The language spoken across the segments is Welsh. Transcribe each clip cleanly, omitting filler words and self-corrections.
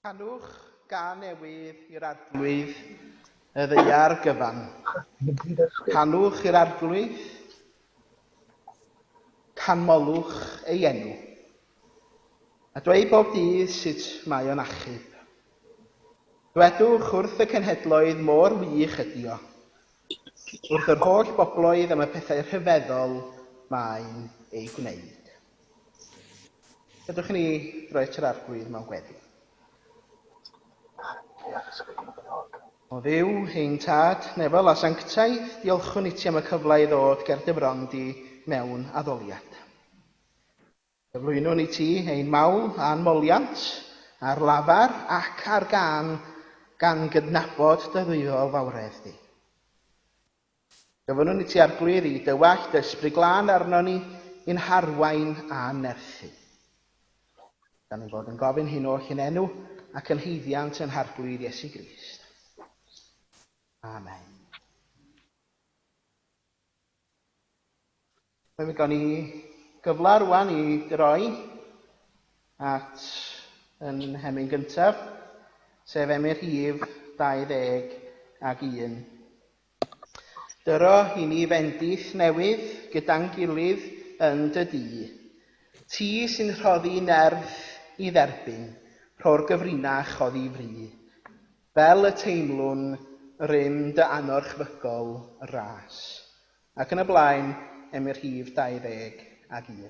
Canwch gân newydd i'r Arglwydd y ddaear gyfan. Canwch i'r Arglwydd, canmolwch ei enw, a dweud bob dydd sut mae o'n achub. Dwedwch wrth y cenhedloedd mor wych ydi o, wrth yr holl bobloedd am y pethau rhyfeddol mae'n ei gwneud. Gadewch i ni droi at yr Arglwydd mewn gweddi. O Dduw, ein Tad, nefol a sanctaidd, diolchwn i ti am y cyfle i ddod ger dy fron di mewn addoliad. Cyflwynwn i ti ein mawl a'n moliant, ar lafar ac ar gân, gan gydnabod dy ddwyfol fawredd di. Gofynnwn i ti, Arglwydd, i dywallt dy Ysbryd Glân arnon ni i'n harwain a'n nerthu. Da ni'n bod yn gofyn hyn oll yn enw ac yn haeddiant yn Harglwydd Iesu Grist. Amen. Fe gawn ni gyfle rwan i droi at yn hemyn gyntaf, sef emyn rhif 21. Dyro i ni fendith newydd gyda'n gilydd yn dy dŷ. Ti sy'n rhoddi nerth i dderbyn, rho'r gyfrinach oddi fri. Fel y teimlwn rym dy anorchfygol ras. Ac yn y blaen, emyn rhif 21.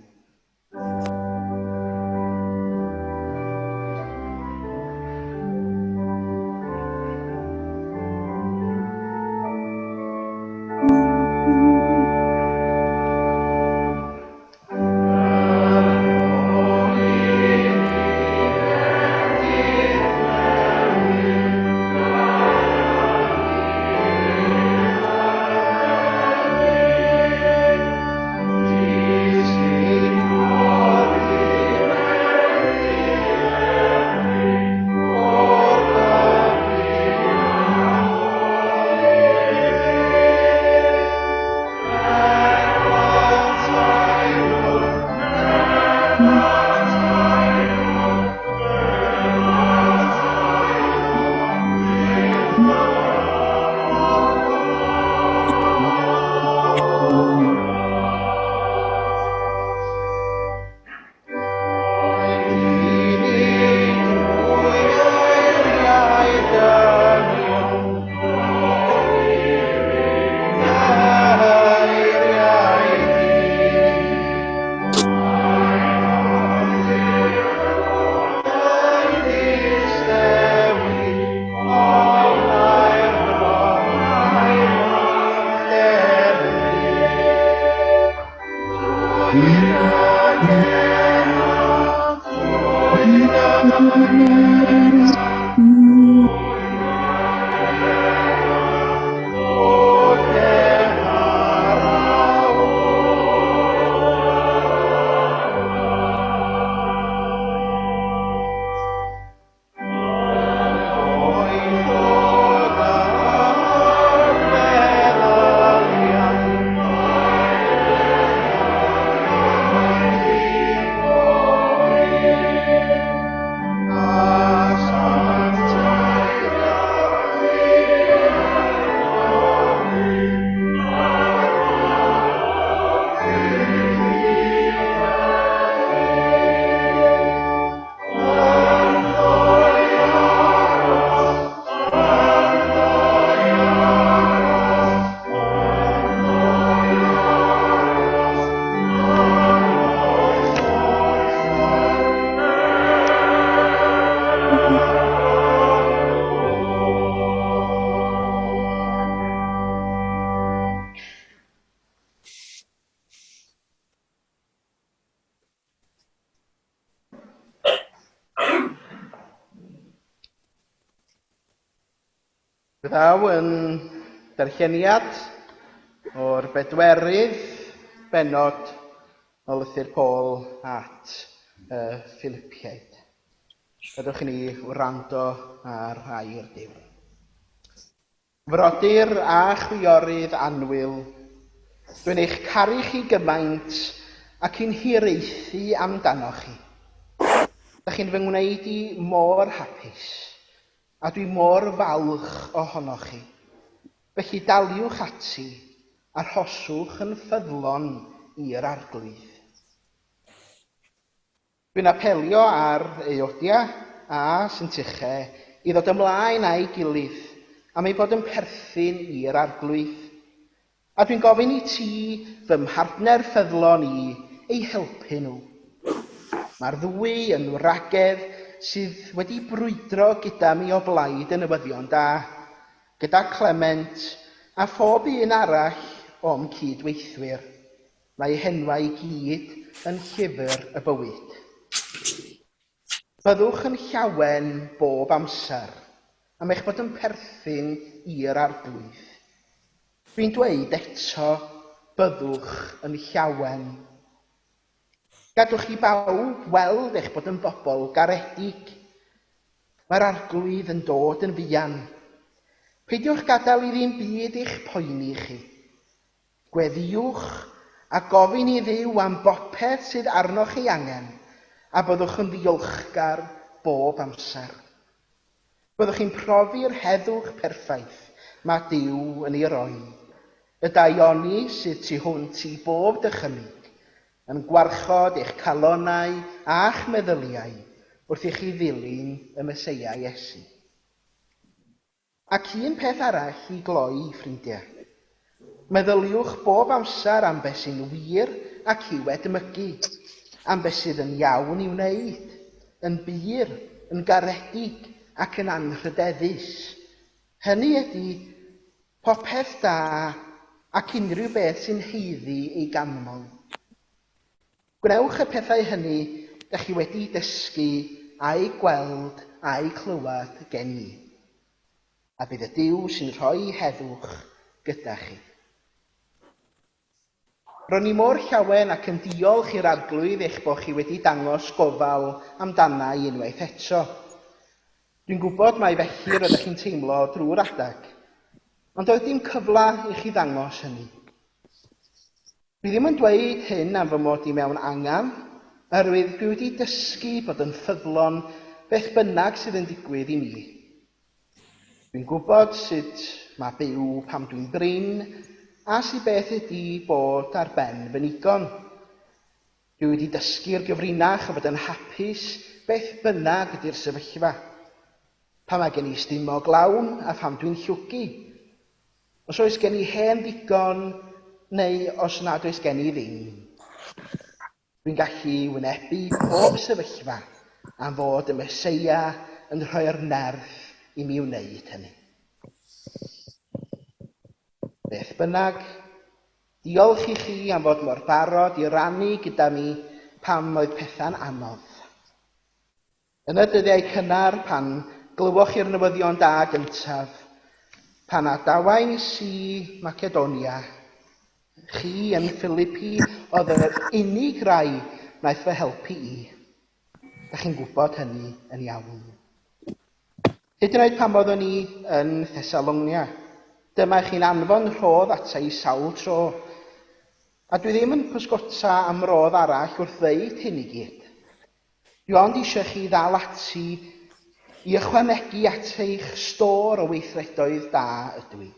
Ddaw yn darlleniad o'r bedwerydd bennod o lythyr Paul at y Philipiaid. Gadewch i ni wrando ar air Duw. Frodyr a chwiorydd annwyl, dwi'n eich caru chi gymaint ac i'n hiraethu amdanoch chi. Da chi'n fy ngwneud i mor hapus, a dwi mor falch ohonoch chi. Felly daliwch ati, arhoswch yn ffyddlon i'r Arglwydd. Dwi'n apelio ar Euodia a Syntyche i ddod ymlaen â'i gilydd am eu bod yn perthyn i'r Arglwydd. A dwi'n gofyn i ti, fy mhartner ffyddlon i, eu helpu nhw. Mae'r ddwy yn wragedd sydd wedi brwydro gyda mi o blaid y newyddion da, gyda Clement a phob un arall o'm cydweithwyr. Mae eu henwau i gyd yn llyfr y bywyd. Byddwch yn llawen bob amser am eich bod yn perthyn i'r Arglwydd. Dwi'n dweud eto, byddwch yn llawen. Gadwch i bawb weld eich bod yn bobl garedig. Mae'r Arglwydd yn dod yn fuan. Peidiwch gadael i ddim byd eich poeni chi. Gweddïwch a gofyn i Dduw am bopeth sydd arnoch ei angen, a byddwch yn ddiolchgar bob amser. Byddwch chi'n profi'r heddwch perffaith mae Duw yn ei roi, y daioni sydd tu hwnt i bob dychymyg, yn gwarchod eich calonnau a'ch meddyliau wrth i chi ddilyn y Meseia Iesu. Ac un peth arall i gloi, ffrindiau. Meddyliwch bob amser am beth sy'n wir ac i'w edmygu, am beth sydd yn iawn i'w wneud, yn bur, yn garedig ac yn anrhydeddus. Hynny ydy popeth da ac unrhyw beth sy'n haeddu ei ganmol. Gwnewch y pethau hynny dach chi wedi dysgu a'u gweld a'u clywed gen i. A bydd y Duw sy'n rhoi heddwch gyda chi. Ro'n i mor llawen ac yn diolch i'r Arglwydd eich bod chi wedi dangos gofal amdana i unwaith eto. Dwi'n gwybod mai felly roeddech chi'n teimlo drwy'r adeg, ond doedd dim cyfle i chi ddangos hynny. Dwi ddim yn dweud hyn am fy mod i mewn angen, oherwydd dwi wedi dysgu bod yn ffyddlon beth bynnag sydd yn digwydd i mi. Dwi'n gwybod sut mae byw pan dwi'n brin a sut beth ydy bod ar ben fy nigon. Dwi wedi dysgu'r gyfrinach o fod yn hapus beth bynnag ydy'r sefyllfa. Pan mae gen i stumog lawn a pham dwi'n llwgu. Os oes gen i hen ddigon neu os nad oes gen i ddim. Dwi'n gallu wynebu pob sefyllfa am fod y Meseia yn rhoi'r nerth i mi wneud hynny. Beth bynnag, diolch i chi am fod mor barod i rannu gyda mi pam oedd pethau'n anodd. Yn y dyddiau cynnar pan glywoch chi'r newyddion da gyntaf, pan adawais i Macedonia, chi yn Philippi oedd yr unig rai wnaeth fy helpu i. Da chi'n gwybod hynny yn iawn. Hyd yn oed pan oeddwn i yn Thessalonia, dyma chi'n anfon rhodd ata i sawl tro. A dwi ddim yn pysgota am rodd arall wrth ddeud hyn i gyd. Dwi ond eisiau chi ddal ati i ychwanegu at eich stôr o weithredoedd da ydw i.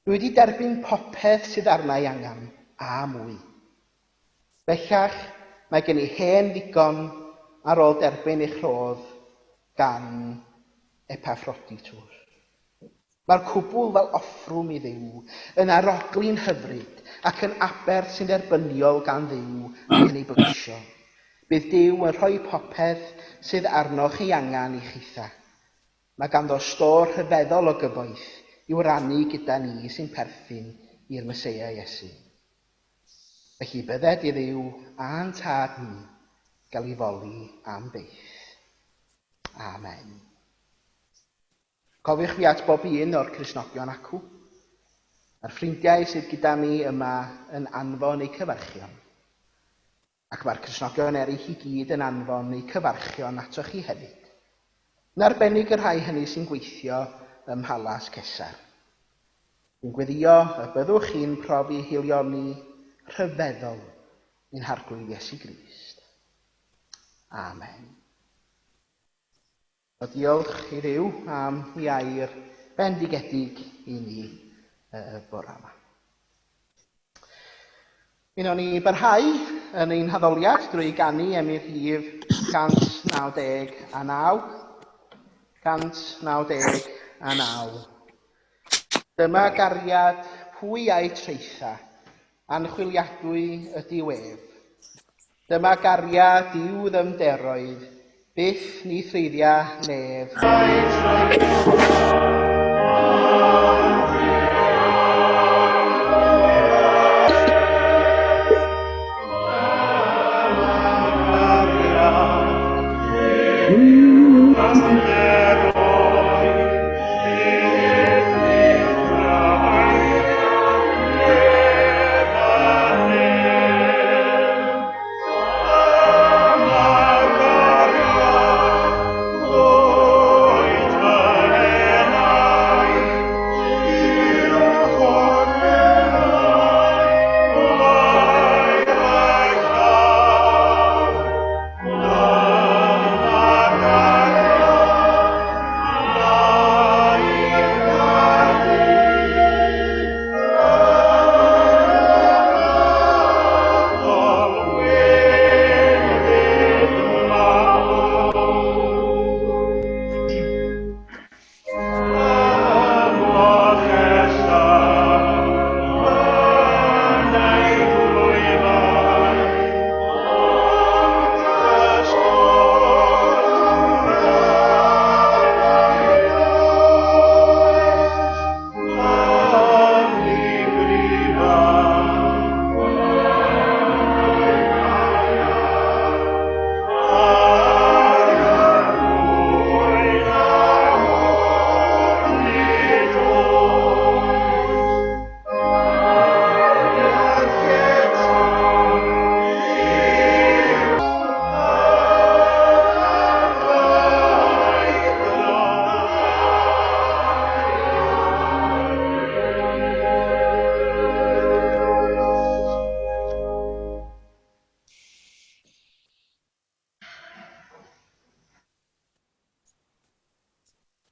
Dwi wedi derbyn popeth sydd arna i angen, a mwy. Bellach, mae gen i hen ddigon ar ôl derbyn eich rhodd gan Epaphroditus. Mae'r cwbl fel offrwm i Dduw, yn arogli'n hyfryd ac yn aberth sy'n dderbyniol gan Dduw ac yn ei blesio. Bydd Duw yn rhoi popeth sydd arnoch ei angen i chitha. Mae ganddo stôr rhyfeddol o gyfoeth i'w rannu gyda ni sy'n perthyn i'r Meseia Iesu. Felly bydded i Dduw a'n tad ni gael ei foli am byth. Amen. Cofiwch fi at bob un o'r Cristnogion acw, a'r ffrindiau sydd gyda mi yma yn anfon eu cyfarchion. Ac mae'r Cristnogion eraill i gyd yn anfon eu cyfarchion atoch chi hefyd. Yn arbennig y rhai hynny sy'n gweithio ym Mhalas Cesar. Dwi'n gweddio y byddwch chi'n profi haelioni rhyfeddol i'n Harglwydd Iesu Grist. Amen. O diolch i Dduw am ei air bendigedig i ni y bore yma. Mi wnawn ni barhau yn ein haddoliad drwy ganu emyn rhif 199. 199. Dyma gariad pwy a'i traetha, anchwiliadwy ydyw ef. Dyma gariad i'w ddyfnderoedd, byth ni threiddia nef.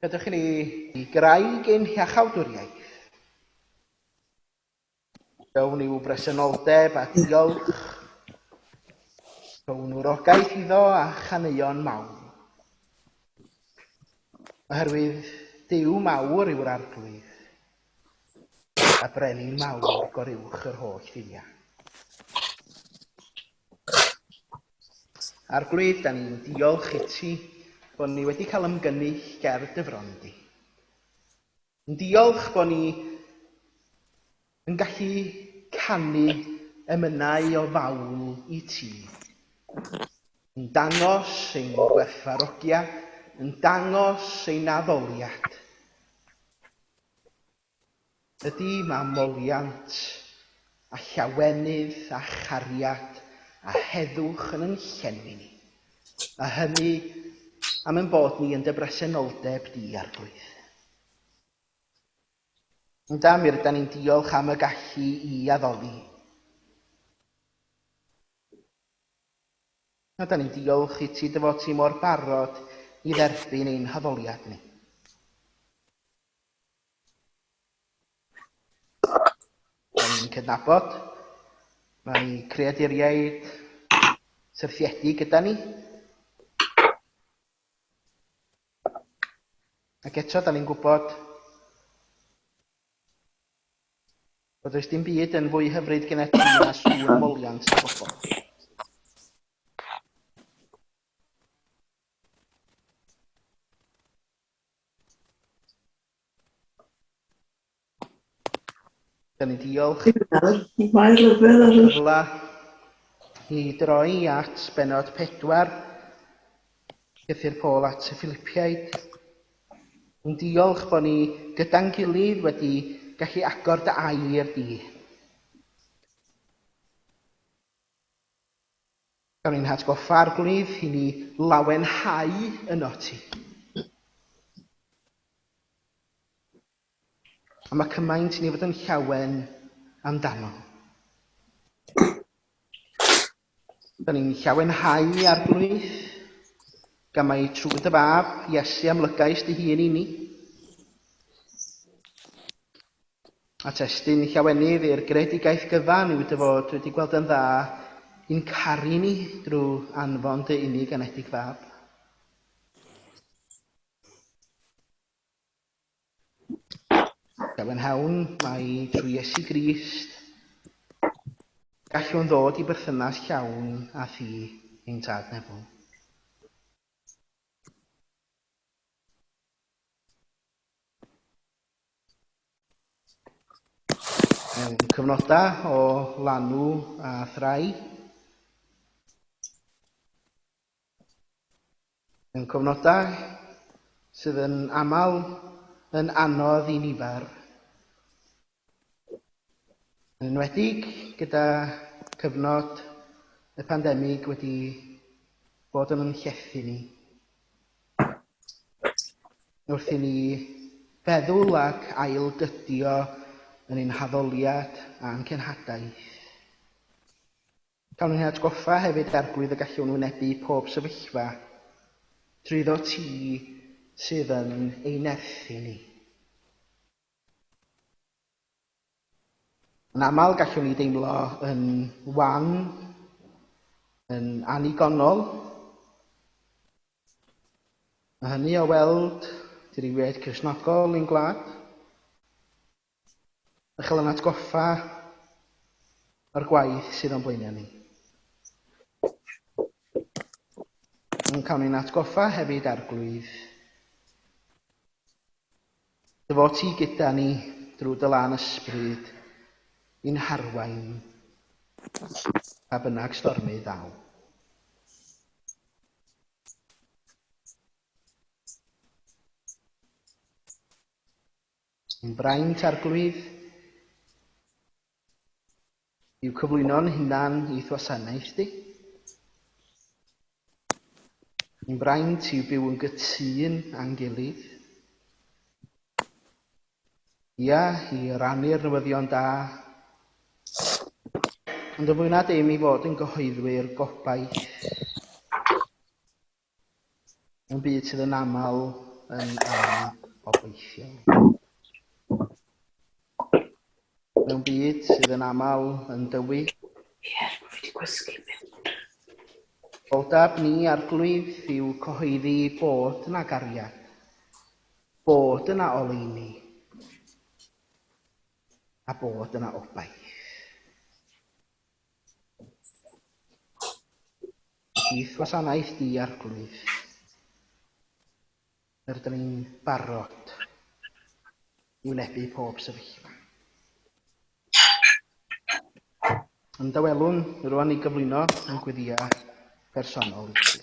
Gadewch i ni graig ein hiachawdwriaeth. Down i'w bresenoldeb a diolch. Rhown wrogaeth iddo a chaneuon mawr. Oherwydd Duw mawr yw'r arglwydd, a brenin mawr goruwch yr holl dduwiau. Arglwydd, da ni'n diolch i ti bod ni wedi cael ymgynnull ger dy fron di. Yn diolch bod ni yn gallu canu emynau o fawl i ti. Yn dangos ein gwerthfawrogiad, yn dangos ein addoliad. Ydy, mae moliant a llawenydd a chariad a heddwch yn yn llenwi ni. A hynny am ein bod ni yn dy bresenoldeb di, Arglwydd. Ynda, mi rydan ni'n diolch am y gallu i addoli. A da ni'n diolch i ti dy fod ti mor barod i dderbyn ein haddoliad ni. Da ni'n cydnabod mae creaduriaid syrthiedig gyda ni. Ac eto, da ni'n gwybod bod oes dim byd yn fwy hyfryd gen ti na sŵn moliant y bobl. Da ni'n diolch. Mae rhyfedd ar yr... Cyfle i droi at benod 4, llythyr Paul at y Philipiaid. Yn diolch bod ni gyda'n gilydd wedi gallu agor dy air di. Gawn ni'n hatgoffa, Arglwydd, i ni lawenhau yno ti. A mae cymaint i ni fod yn llawen amdano. Da ni'n llawenhau, Arglwydd. Gan mai trwy dy fab, Iesu, amlygais dy hun i ni. A testun llawenydd i'r greadigaeth gyfan yw dy fod wedi gweld yn dda i'n caru ni drwy anfon dy unig anedig fab. Llawenhawn mai trwy Iesu Grist gallwn ddod i berthynas llawn â thi, ein Tad Nefol. Mewn cyfnodau o lanw a thrai, mewn cyfnodau sydd yn aml yn anodd i nifer, yn enwedig gyda cyfnod y pandemig wedi bod yn llethu ni. Wrth i ni feddwl ac ailgydio yn ein haddoliad a'n cenhadaeth. Cawn ein hatgoffa hefyd, Arglwydd, y gallwn wynebu pob sefyllfa trwyddo ti sydd yn ei nerthu ni. Yn aml gallwn ni deimlo yn wan, yn annigonol, a hynny o weld dirywiad Cristnogol ein gwlad, a chael yn atgoffa o'r gwaith sydd o'n blaenau ni. Yn cael ni'n atgoffa hefyd, Arglwydd, dy fod ti gyda ni drwy dy lân ysbryd i'n harwain pa bynnag stormydd ddaw. Yn braint, Arglwydd, yw cyflwyno'n hunan i'th wasanaeth di. Yn braint yw byw yn gytûn â'n gilydd. Ia, i rannu'r newyddion da, ond yn fwy na dim i fod yn gyhoeddwyr gobaith mewn byd sydd yn aml yn anobeithiol. Mewn byd sydd yn aml yn dywyll. Ie, fi wedi gwasgu mewn. Oldab ni, Arglwydd, yw cyhoeddi bod yna gariad, bod yna oleuni, a bod yna obaith. I'th wasanaeth di, Arglwydd, yr ydym ni'n barod i wynebu pob sefyllfa. Yn dawelwn rwan i gyflwyno yn gweddiau personol i ti.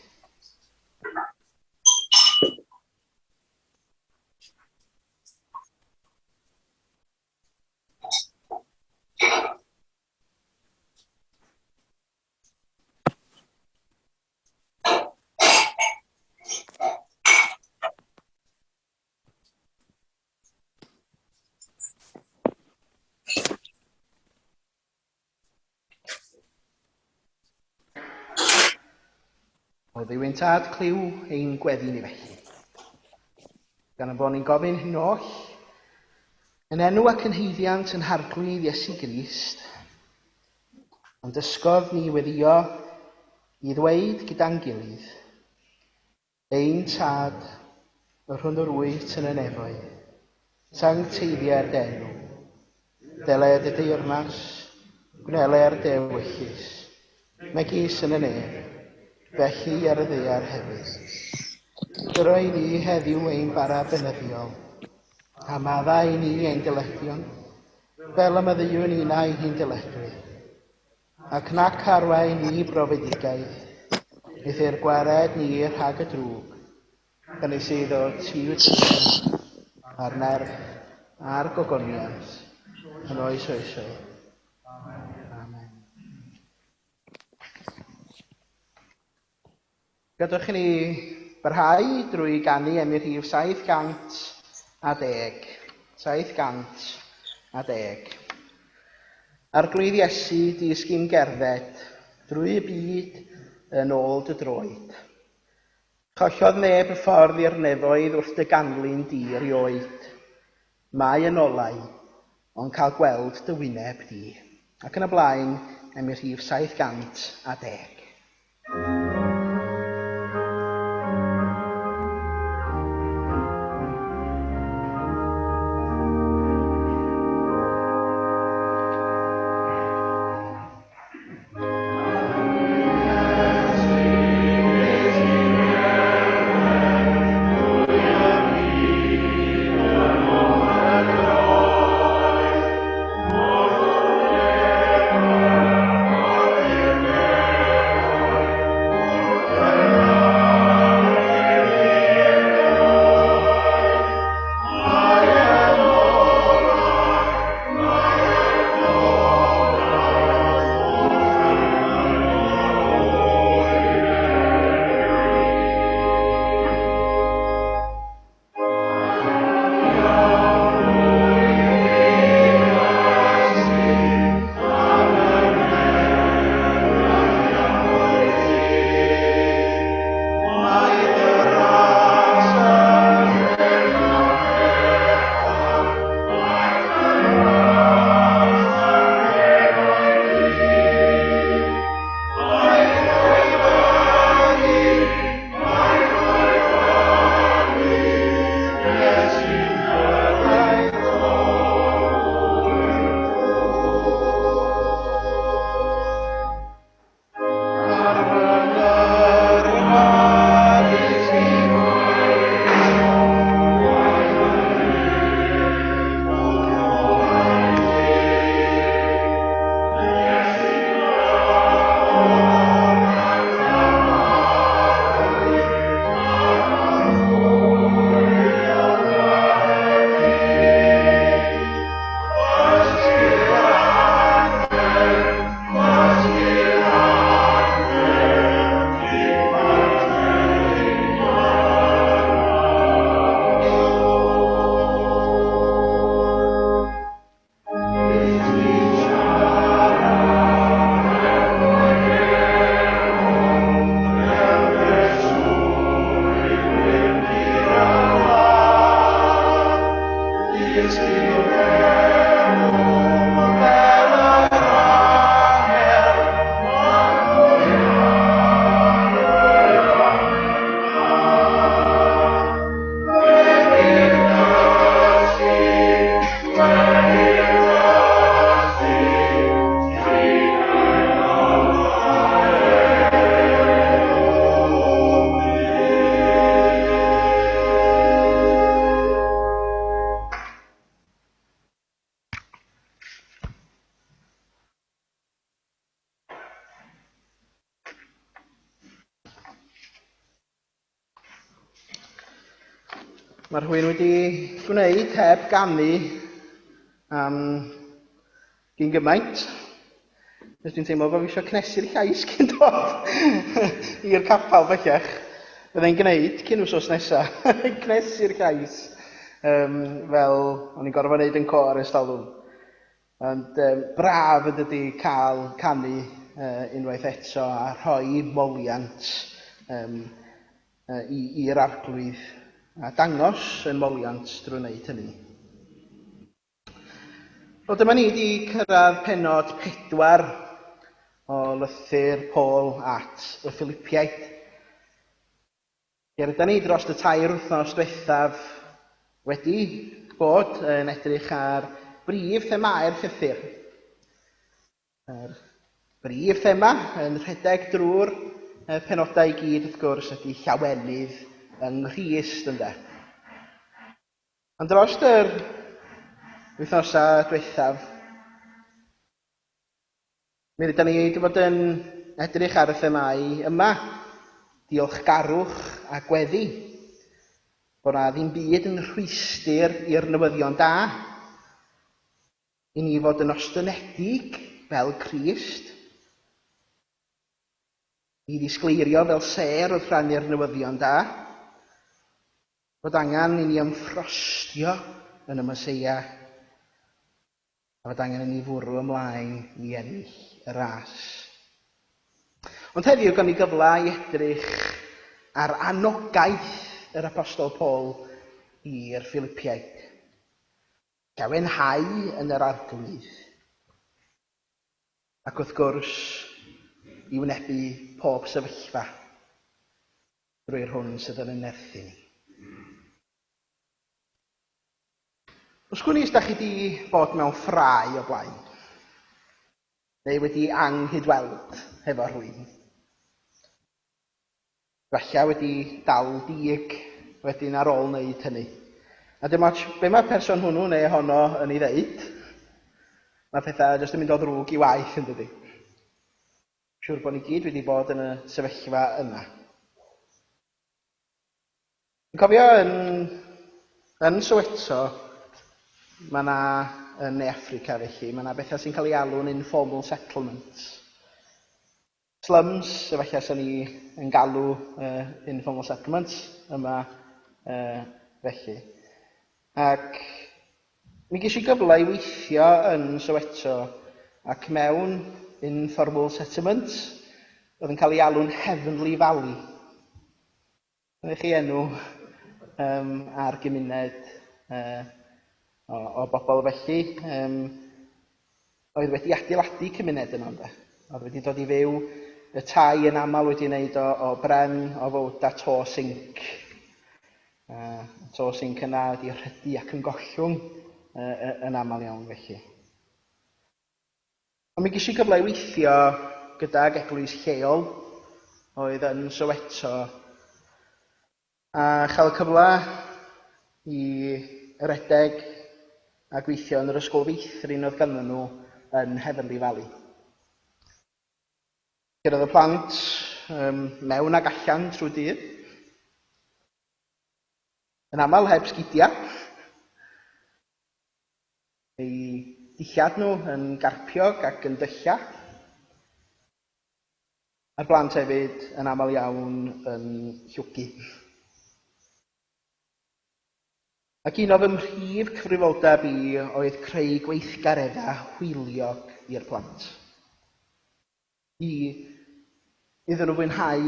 O Dduw ein Tad, clyw ein gweddi ni felly. Gan y bod ni'n gofyn hyn oll, yn enw ac yn haeddiant yn Harglwydd Iesu Grist, Ond dysgodd ni weddïo i ddweud gyda'n gilydd, Ein Tad, yr hwn yr wyt yn y nefoedd, sancteiddier dy enw. Deled dy deyrnas, gwneler dy ewyllys, megis yn y nef, felly ar y ddaear hefyd. Dyro i ni heddiw ein bara beunyddiol, a maddau i ni ein dyledion, fel y maddeuwn ninnau ein dyledwyr, ac nac arwain ni brofedigaeth, eithr gwared ni rhag y drwg, gan ei eiddo ti wyt ti, a'r nerth a'r gogoniant yn oes oesoedd. Amen. Gadewch i ni barhau drwy ganu emyn rhif 710. 710. Arglwydd Iesu, dysg i'm gerdded drwy y byd yn ôl dy droed. Chollodd neb y ffordd i'r nefoedd wrth dy ganlyn di erioed. Mae yn olau, ond cael gweld dy wyneb di. Ac yn y blaen, am i'r rhif 710. Mae rhywun wedi gwneud heb ganu am gyn gymaint. Nes dwi'n teimlo bod fi eisiau cnesu'r llais cyn dod i'r capel bellach. Fyddai'n gwneud cyn wsos nesaf. Cnesu'r llais. Fel o'n i'n gorfod wneud yn côr ers talwm. Ond braf yn dydi cael canu unwaith eto a rhoi moliant i'r Arglwydd a dangos yn moliant drwy wneud hynny. Wel, dyma ni wedi cyrraedd pennod 4 o lythyr Paul at y Philipiaid. Lle rydan ni dros y 3 wythnos diwethaf wedi bod yn edrych ar brif themâu'r llythyr. Yr brif thema yn rhedeg drwy'r penodau i gyd, wrth gwrs, ydy llawenydd yng Nghrist, ynde. Ond dros yr wythnosau diwethaf, mi rydan ni wedi bod yn edrych ar y themâu yma, diolchgarwch a gweddi, bod na ddim byd yn rhwystr i'r newyddion da, i ni fod yn ostynedig fel Crist, i ddisgleirio fel sêr wrth rannu'r newyddion da, bod angen i ni ymffrostio yn y Meseia, a bod angen i ni fwrw ymlaen i ennill y ras. Ond heddiw gawn ni gyfle i edrych A'r anogaeth yr Apostol Paul i'r Philipiaid. Llawenhau yn yr Arglwydd. Ac wrth gwrs, i wynebu pob sefyllfa drwy'r hwn sydd yn ein nerthu ni. Os gwn i os da chi 'di bod mewn ffrae o blaen, neu wedi anghydweld hefo rhywun. Falle wedi dal dig wedyn ar ôl wneud hynny. A dim ots be mae'r person hwnnw neu honno yn ei ddeud, mae pethau jyst yn mynd o ddrwg i waeth, yn dydi? Siwr bod ni gyd wedi bod yn y sefyllfa yna. Dwi'n cofio yn Soweto, mae yna, yn Ne Affrica felly, mae yna bethau sy'n cael ei alw'n informal settlements. Slums, efallai sy'n ni yn galw informal settlements yma felly. Ac mi ges i gyfle i weithio yn Soweto ac mewn informal settlement oedd yn cael ei alw'n Heavenly Valley. Dyna chi enw ar gymuned o bobl felly, oedd wedi adeiladu cymuned yno, ynde. Oedd wedi dod i fyw, y tai yn aml wedi wneud o bren, o fowd a to sinc. To sinc yna wedi rhydu ac yn gollwng yn aml iawn felly. Ond mi ges i gyfle i weithio gydag eglwys lleol oedd yn Soweto a chael y cyfle i redeg a gweithio yn yr ysgol feithrin oedd ganddyn nhw yn Heavenly Valley. Lle roedd y plant mewn ag allan trwy dydd. Yn aml heb sgidiau. Eu dillad nhw yn garpiog ac yn dylla. A'r plant hefyd yn aml iawn yn llwgu. Ac un o fy mhrif cyfrifoldeb i oedd creu gweithgareddau hwyliog i'r plant. I iddyn nhw fwynhau,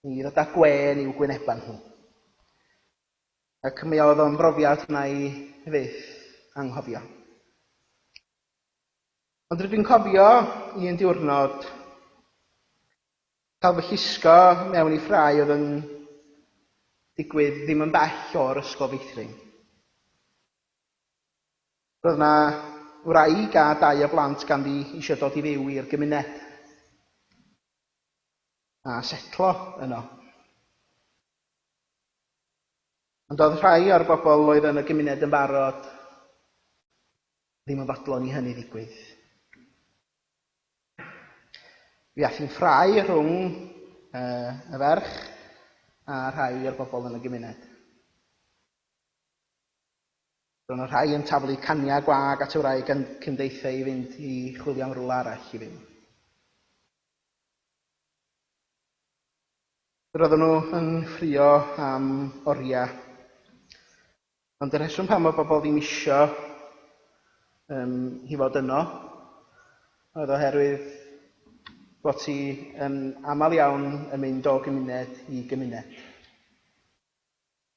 i ddod â gwên i'w gwynebau nhw. Ac mi oedd o'n brofiad wna i fyth anghofio. Ond rydw i'n cofio un diwrnod cael fy llusgo mewn i ffrae oedd yn digwydd ddim yn bell o'r ysgol feithrin. Roedd yna wraig a dau o blant ganddi eisiau dod i fyw i'r gymuned a setlo yno. Ond oedd rhai o'r bobl oedd yn y gymuned yn barod ddim yn fodlon i hynny ddigwydd. Fi ath hi'n ffrae rhwng y ferch a rhai o'r bobl yn y gymuned. Roedd yna rhai yn taflu caniau gwag at y wraig yn cymdeithau i fynd i chwilio am rywle arall i fyw. Roedden nhw yn ffrio am oriau. Ond y rheswm pam oedd bobl ddim isio hi fod yno oedd oherwydd bod hi yn aml iawn yn mynd o gymuned i gymuned.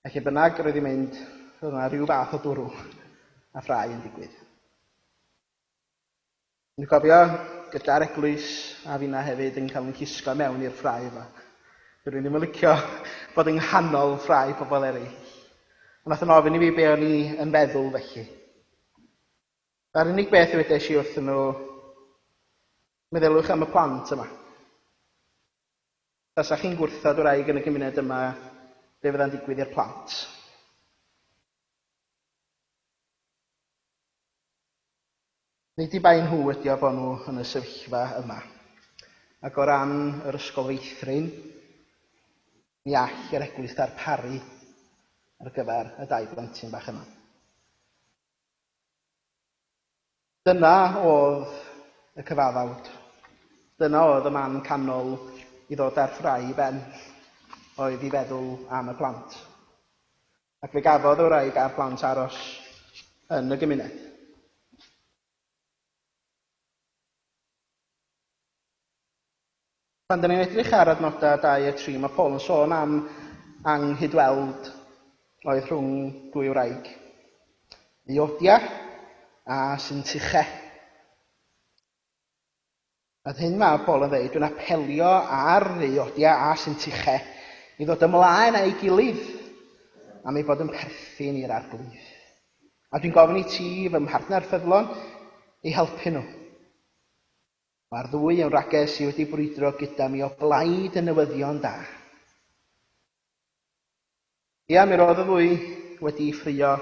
A lle bynnag roedd hi'n mynd, roedd yna rhyw fath o dwrw a ffrae yn digwydd. Dwi'n cofio gyda'r eglwys a finna hefyd yn cael yn llusgo mewn i'r ffrae yma. Dydw i ddim yn licio bod yng nghanol ffrae pobl eraill. Ond nath nhw ofyn i fi be o'n i yn feddwl felly. A'r unig beth wedes i wrthyn nhw, meddyliwch am y plant yma. Tasach chi'n gwrthod wraig yn y gymuned yma, be fydda'n digwydd i'r plant? Nid i bai nhw ydi o bo' nhw yn y sefyllfa yma. Ac o ran yr ysgol feithrin, mi all yr eglwys ddarparu ar gyfer y dau blentyn bach yma. Dyna oedd y cyfaddawd. Dyna oedd y man canol i ddod â'r ffrae i ben, oedd i feddwl am y plant. Ac fe gafodd y wraig a'r plant aros yn y gymuned. Pan da ni'n edrych ar adnodau 2 a 3, mae Paul yn sôn am anghydweld oedd rhwng dwy wraig. Euodia a Syntyche. A hyn mae Paul yn dweud, dwi'n apelio ar Euodia a Syntyche i ddod ymlaen â'i gilydd am ei bod yn perthyn i'r Arglwydd. A dwi'n gofyn i ti, fy mhartner ffyddlon, i helpu nhw. Mae'r ddwy yn wragedd sydd wedi brwydro gyda mi o blaid y newyddion da. Ia, mi roedd y ddwy wedi ffrio,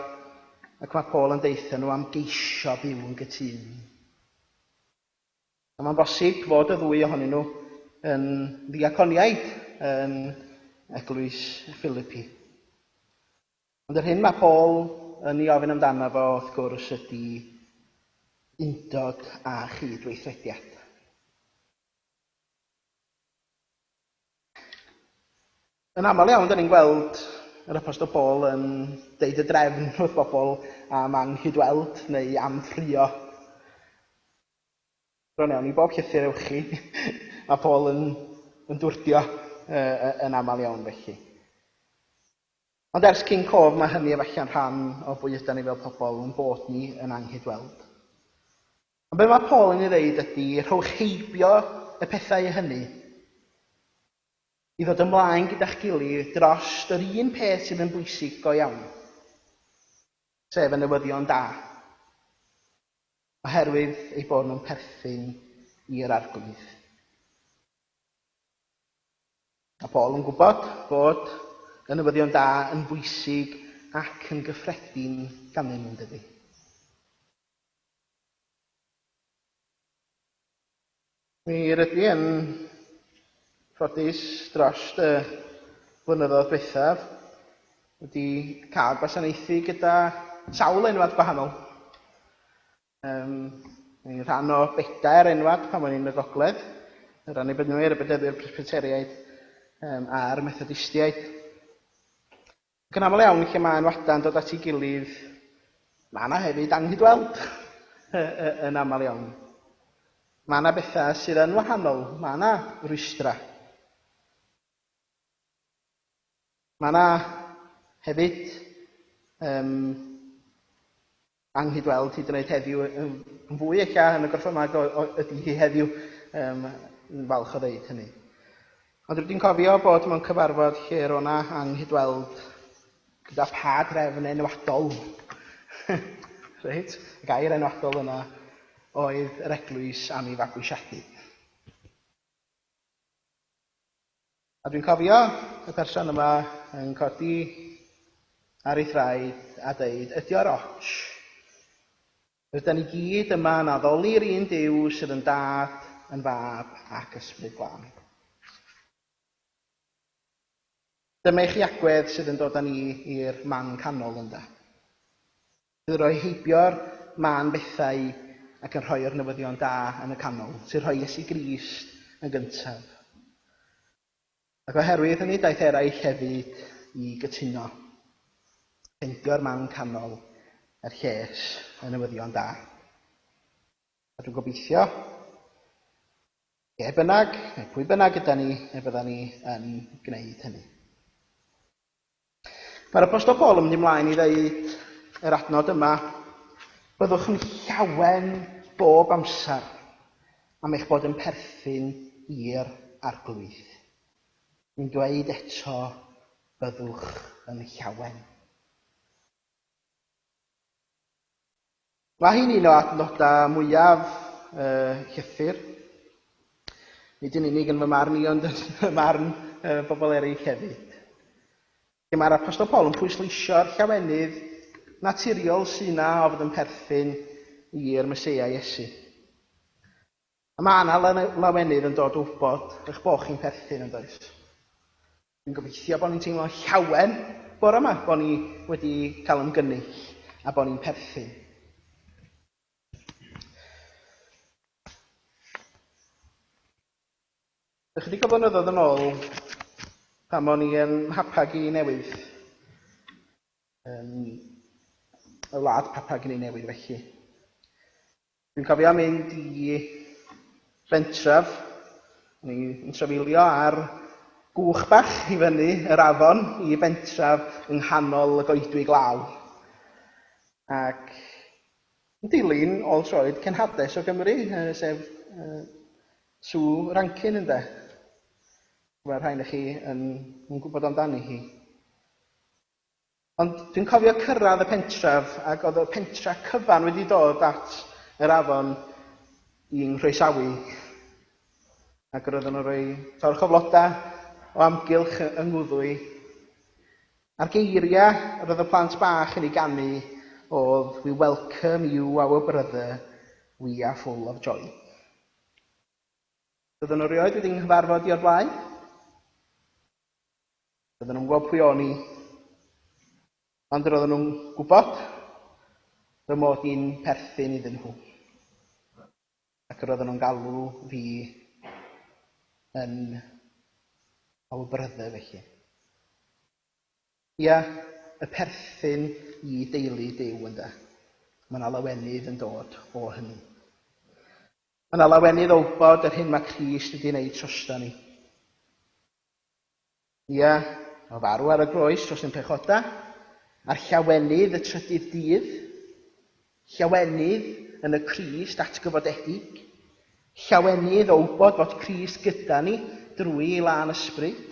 ac mae Paul yn deutha nhw am geisio byw yn gytûn. A mae'n bosib fod y ddwy ohonyn nhw yn ddiaconiaid yn eglwys Philippi. Ond yr hyn mae Paul yn ei ofyn amdano fo, wrth gwrs, ydy undod a chydweithrediad. Yn aml iawn, da ni'n gweld yr Apostol Paul yn deud y drefn wrth bobl am anghydweld neu am ffrio. Bron iawn i bob llythyr ewch chi, mae Paul yn, yn dwrdio uh, yn aml iawn felly. Ond ers cyn cof mae hynny efallai'n rhan o bwy ydan ni fel pobl, yn bod ni yn anghydweld. Ond be mae Paul yn ei ddeud ydy, rhowch heibio y pethau hynny i ddod ymlaen gyda'ch gilydd dros yr un peth sydd yn bwysig go iawn, sef y newyddion da, oherwydd eu bod nhw'n perthyn i'r Arglwydd. Mae Paul yn gwybod bod y newyddion da yn bwysig ac yn gyffredin ganddyn nhw, dydy? Mi rydw i yn ffodus dros y blynyddoedd diwethaf wedi cael gwasanaethu gyda sawl enwad gwahanol. Um, ni'n rhan o bedair enwad pan o'n i'n y gogledd, yr Annibynwyr, y Bedyddwyr Presbyteriaid um, a'r Methodistiaid. Ac yn aml iawn lle mae enwadau'n dod at ei gilydd, mae yna hefyd anghydweld yn aml iawn. Mae yna bethau sydd yn wahanol, mae yna rwystrau. Mae yna hefyd um, anghydweld hyd yn oed heddiw, yn fwy eich yn y gorffennol nag ydy hi heddiw, um, yn falch o ddeud hynny. Ond rydyn cofio bod mewn cyfarfod lle roedd yna anghydweld gyda pa drefn enwadol. Reit? Y gair enwadol yna oedd yr eglwys am ei fabwysiadu. A dwi'n cofio y person yma yn codi ar ei thraed a deud, ydy o'r otsh? Rydyn ni gyd yma yn addoli'r un Duw sydd yn dad, yn fab ac ysbryd glân. Dyma i chi agwedd sydd yn dod â ni i'r man canol ynda. Sydd yn rhoi heibio'r mân bethau ac yn rhoi'r newyddion da yn y canol, sy'n rhoi Iesu Grist yn gyntaf. Ac oherwydd hynny daeth eraill hefyd i gytuno. Ffeindio'r man canol er lles y newyddion da. A dwi'n gobeithio, lle bynnag, neu pwy bynnag yda ni, y bydda ni yn gwneud hynny. Mae'r Apostol Paul yn mynd ymlaen i ddeud yr adnod yma, byddwch yn llawen bob amser am eich bod yn perthyn i'r Arglwydd. Dwi'n dweud eto, byddwch yn llawen. Mae hi'n un o adnodau mwyaf uh, llythyr. Nid yn unig yn fy marn i, ond yn fy marn uh, bobl eraill hefyd. Lle mae'r Apostol Paul yn pwysleisio'r llawenydd naturiol sy'n yna o fod yn perthyn i'r Meseia Iesu. A mae yna lawenydd yn dod o wybod eich bod chi'n perthyn yn does. Dwi'n gobeithio bod ni'n teimlo llawen bore yma, bod ni wedi cael ymgynnull a bod ni'n perthyn. Ychydig o flynyddoedd yn ôl, pan o'n i yn Mhapua Guinea Newydd, yn y wlad Papua Guinea Newydd felly, Dwi'n cofio mynd i bentref O'n i'n trafeilio ar gwch bach i fyny yr afon i bentref yng nghanol y goedwig law. Ac yn dilyn ôl troed cenhades o Gymru, sef Sue Rankin ynde. Mae rhai o chi yn gwybod amdani hi. Ond dwi'n cofio cyrraedd y pentref ac oedd y pentra cyfan wedi dod at yr afon i'n nghroesawu. Ac roedden nhw'n rhoi torch o flodau o amgylch yng ngwddwy. A'r geiriau roedd y plant bach yn ei ganu oedd "We welcome you, our brother, we are full of joy." Doedden nhw rioed wedi nghyfarfod i o'r blaen. Doedden nhw'n gwybod pwy o'n i. Ond roedden nhw'n gwybod fy mod i'n perthyn iddyn nhw. Ac roedden nhw'n galw fi yn our brother felly. Ia, y perthyn i deulu Duw ynde. Mae yna lawenydd yn dod o hynny. Mae yna lawenydd o wybod yr hyn mae Crist wedi wneud drosta ni. Ia, o farw ar y groes dros ein pechoda, a'r llawenydd y trydydd dydd, llawenydd yn y Crist atgyfodedig, llawenydd o wybod fod Crist gyda ni drwy ei lân ysbryd.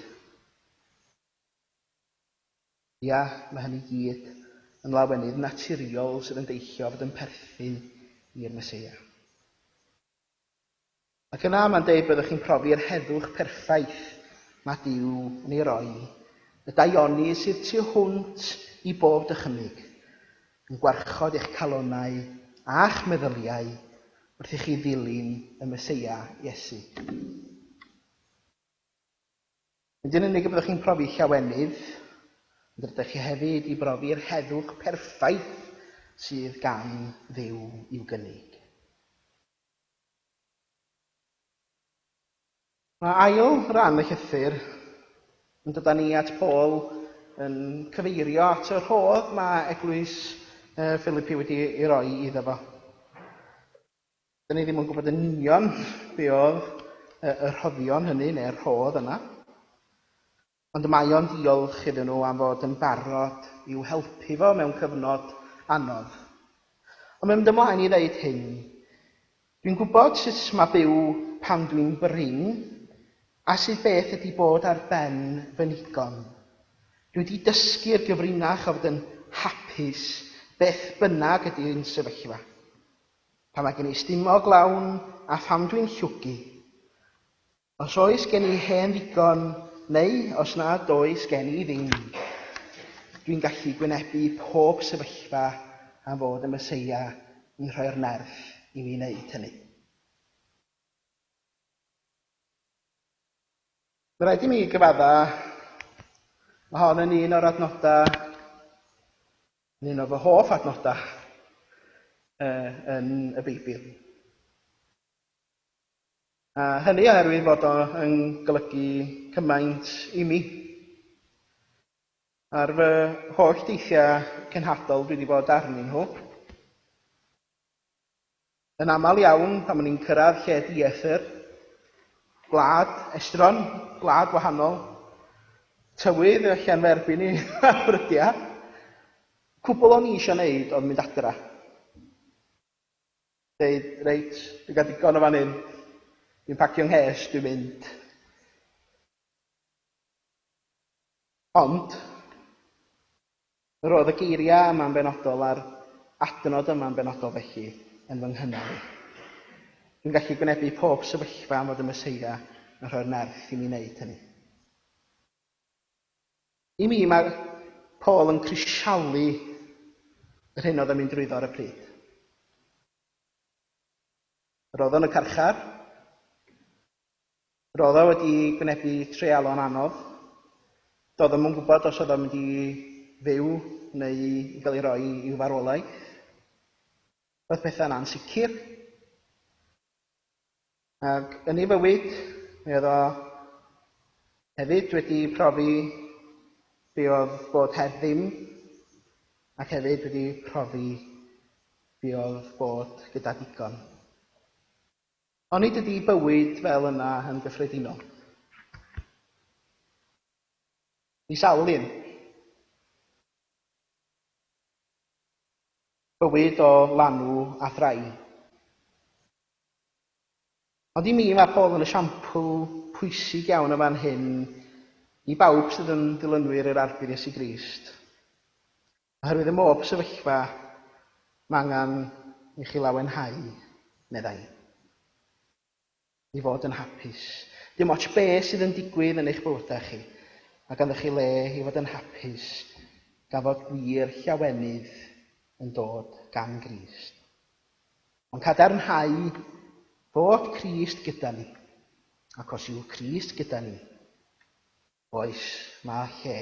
Ia, mae hynny gyd yn lawenydd naturiol sydd yn deillio fod yn perthyn i'r Meseia. Ac yna mae'n deud byddwch chi'n profi'r heddwch perffaith mae Duw yn ei roi, y daioni sydd tu hwnt i bob dychymyg, yn gwarchod eich calonnau a'ch meddyliau wrth i chi ddilyn y Meseia Iesu. Nid yn unig y byddwch chi'n profi llawenydd, ond rydych chi hefyd i brofi'r heddwch perffaith sydd gan Dduw i'w gynnig. Mae ail ran y llythyr yn dod â ni at Paul yn cyfeirio at y rhodd mae eglwys Philippi wedi ei roi iddo fo. Dyn ni ddim yn gwybod yn union be oedd y rhoddion hynny neu'r rhodd yna. Ond mae o'n diolch iddyn nhw am fod yn barod i'w helpu fo mewn cyfnod anodd. Ond mae'n mynd ymlaen i ddeud hyn. Dwi'n gwybod sut mae byw pan dwi'n brin, a sut beth ydy bod ar ben fy nigon. Dwi wedi dysgu'r gyfrinach o fod yn hapus beth bynnag ydy'n sefyllfa. Pan mae gen i stumog lawn a pham dwi'n llwgu. Os oes gen i hen ddigon, neu os nad oes gen i ddim, dwi'n gallu gwynebu pob sefyllfa am fod y Meseia yn rhoi'r nerth i mi wneud hynny. Mae rhaid i mi gyfadda, mae hon yn un o'r adnodau, yn un o fy hoff adnodau yn y Beibl. A hynny oherwydd fod o yn golygu cymaint i mi. Ar fy holl deithiau cenhadol dwi wedi bod arnyn nhw, yn aml iawn pan o'n i'n cyrraedd lle dieithr, gwlad estron, gwlad wahanol, tywydd allan fy erbyn i ar brydiau, cwbl o'n i eisiau wneud oedd mynd adra. Deud, reit, dwi'n cael digon o fan hyn, dwi'n pacio nghes, dwi'n mynd. Ond, roedd y geiriau yma'n benodol a'r adnod yma'n benodol felly yn fy nghynnal i. Dwi'n gallu gwynebu pob sefyllfa am fod y Meseia yn rhoi'r nerth i mi wneud hynny. I mi, mae Paul yn crisialu yr hyn oedd yn mynd drwyddo ar y pryd. Roedd o'n y carchar. Roedd o wedi gwynebu treialon anodd. Doedd o'm yn gwybod os oedd o'n mynd i fyw neu i gael ei roi i'w farwolaeth. Roedd pethau'n ansicr. Ac yn ei fywyd, mi oedd o hefyd wedi profi be oedd bod heb ddim, ac hefyd wedi profi be oedd bod gyda digon. Onid ydy bywyd fel yna yn gyffredinol? I sawl un. Bywyd o lanw a thrai. Ond i mi mae Paul yn esiampl pwysig iawn yn fan hyn i bawb sydd yn ddilynwyr i'r Arglwydd Iesu Grist. Oherwydd ym mhob sefyllfa mae angen i chi lawenhau, meddai. I fod yn hapus. Dim ots be sydd yn digwydd yn eich bywydau chi, mae ganddoch chi le i fod yn hapus gan fod gwir llawenydd yn dod gan Grist. Ond cadarnhau fod Crist gyda ni, ac os yw Crist gyda ni, oes, mae lle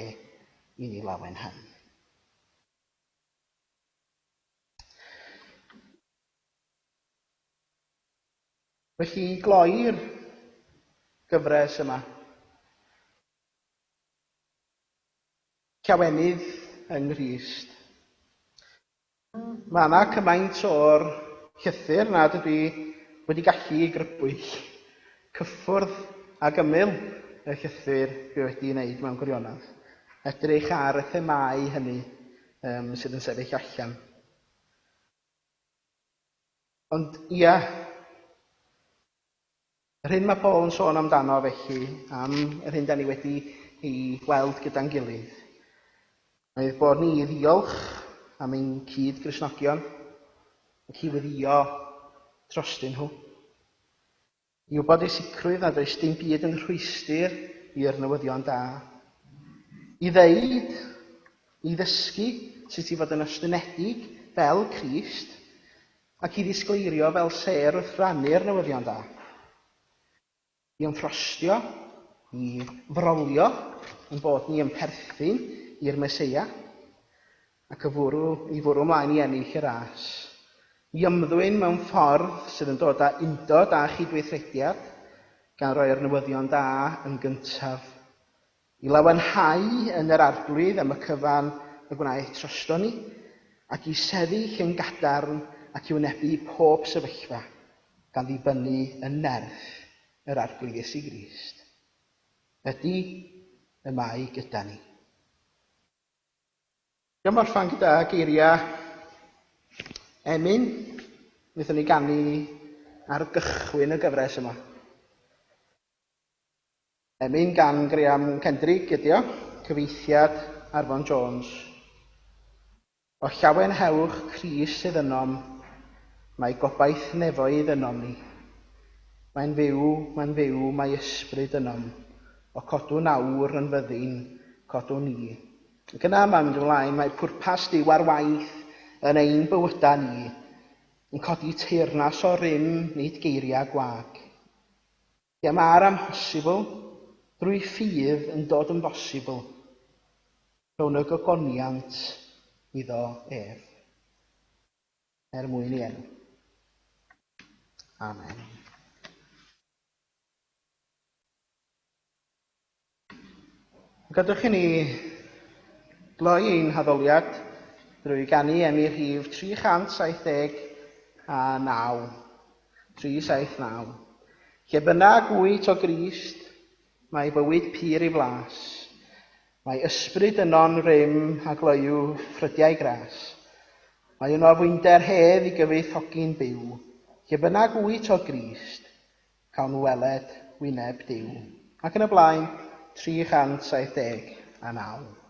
i ni lawenhau. Felly, i gloi'r gyfres yma, llawenydd yng Nghrist. Mae yna cymaint o'r llythyr nad ydw i wedi gallu ei grybwyll. Cyffwrdd ag ymyl y llythyr dwi wedi ei wneud mewn gwirionedd. Edrych ar y themâu hynny um, sydd yn sefyll allan. Ond ia, yr hyn mae Paul yn sôn amdano felly, am yr hyn da ni wedi ei weld gyda'n gilydd, oedd bod ni i ddiolch am ein cyd-Gristnogion ac i weddïo trostyn nhw. I wybod ei sicrwydd nad oes dim byd yn rhwystr i'r newyddion da. I ddeud, i ddysgu sut i fod yn estynedig fel Crist, ac i ddisgleirio fel sêr wrth rannu'r newyddion da. I ymffrostio, i frolio yn bod ni yn perthyn i'r Meseia, ac y fwrw, i fwrw ymlaen i ennill y ras. I ymddwyn mewn ffordd sydd yn dod â undod a chydweithrediad, gan roi'r newyddion da yn gyntaf. I lawenhau yn yr Arglwydd am y cyfan y gwnaeth trosto ni, ac i sefyll yn gadarn ac i wynebu pob sefyllfa, gan ddibynnu yn nerth yr Arglwydd Iesu Grist. Ydy, y mae gyda ni. Diolch orffan gyda geiriau emyn wnaethon ni ganu ar gychwyn y gyfres yma. Emyn gan Graham Kendrick ydi o, cyfieithiad Arfon Jones. O llawenhewch Crist sydd ynom, mae gobaith nefoedd ynom ni. Mae'n fyw, mae'n fyw, mae ysbryd ynom. O codwn awr yn fyddin, codwn ni. Ac yna mae'n mynd ymlaen, mae pwrpas Duw ar waith yn ein bywydau ni, yn codi teyrnas o rym, nid geiriau gwag. Lle mae'r amhosibl drwy ffydd yn dod yn bosibl, rhown y gogoniant iddo ef, er mwyn ei enw. Amen. Gadwch i ni gloi ein haddoliad drwy ganu emi rhif 379. 379. Lle bynnag wyt o Grist, mae bywyd pur ei flas. Mae ysbryd yno'n rym a gloyw ffrydiau gras. Mae yno fwynder hedd i gyfoethogi'n byw. Lle bynnag wyt o Grist, cawn weled wyneb Duw. Ac yn y blaen, 379.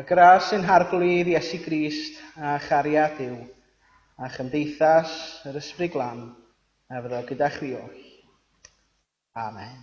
A gras ein Harglwydd Iesu Grist a chariad Duw a chymdeithas yr Ysbryd Glân a fyddo gyda chwi oll. Amen.